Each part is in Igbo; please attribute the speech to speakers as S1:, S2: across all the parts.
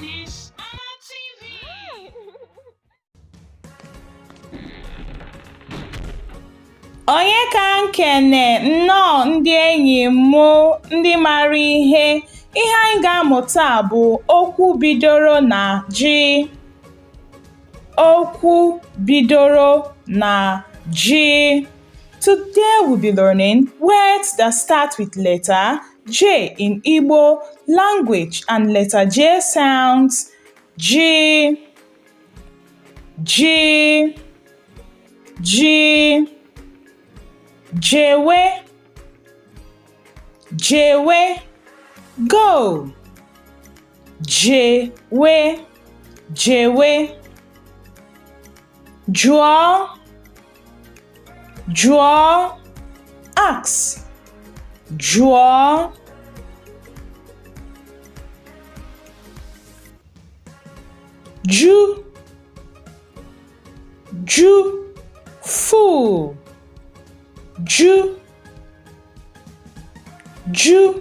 S1: Miss Anna TV.
S2: Onye ka m kene? Nnọọ ndị enyi mụ ndị mara ihe. Ihe anyị ga-amụ taa bụ okwu bidoro na J. Okwu bidoro na J. Today we'll be learning words that start with letter J in Igbo language, and letter J sounds G, G, G. Jewe, jewe, go. Jewe, jewe. Jụọ, jụọ, ask. Jụọ. Ju, ju, full. Ju, ju.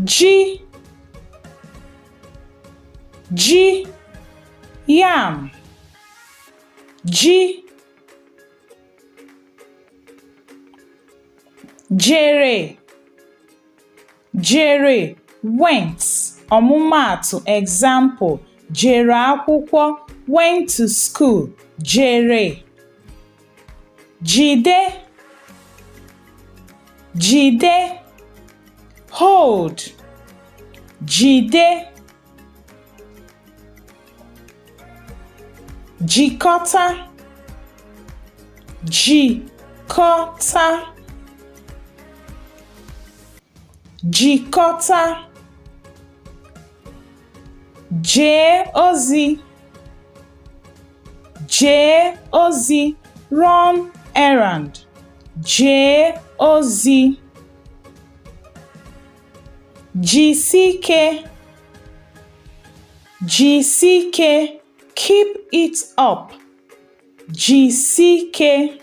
S2: Ji, ji, yam. Ji. Jere, jere, went. Ọmụmaatụ, example: jere akwụkwọ, went to school. Jere. Jide, jide, hold. Jide. Jikọta, jikọta, jikọta. Jee ozi, jee ozi, run errand. Jee ozi. Jisike, jisike, keep it up. Jisike.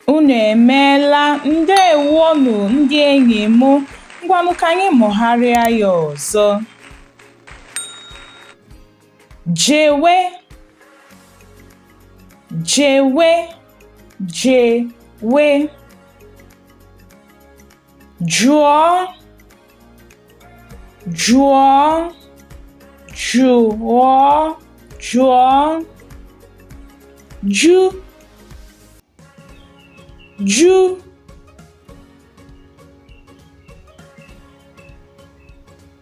S2: Unu emeela. Ndewonu ndị enyi m. Ngwanụ, ka anyị mụgharịa ya ọzọ. Jewe, jewe, jewe. Jụọ, jụọ, jụọ, jụọ. Ju, ju.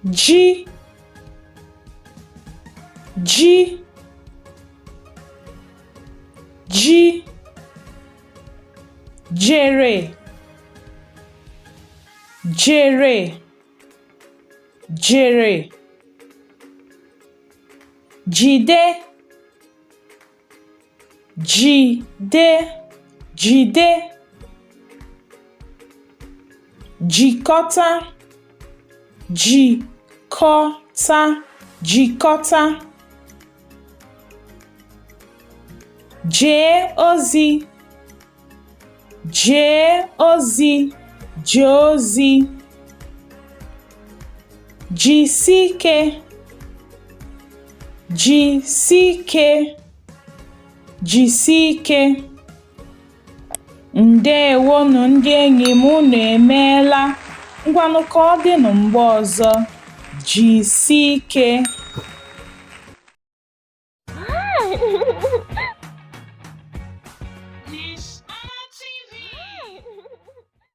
S2: Ji, ji, ji. Jere, jere, jere. Jide, jide, jide. Jikọta, jikọta, jikọta. Jee ozi, jee ozi, jee ozi. Jisike, jisike, jisike. Ndewonu ndị enyi m, unu emeela. Ngwanụ, ka ọ dịnụ mgbe ọzọ. Jisike.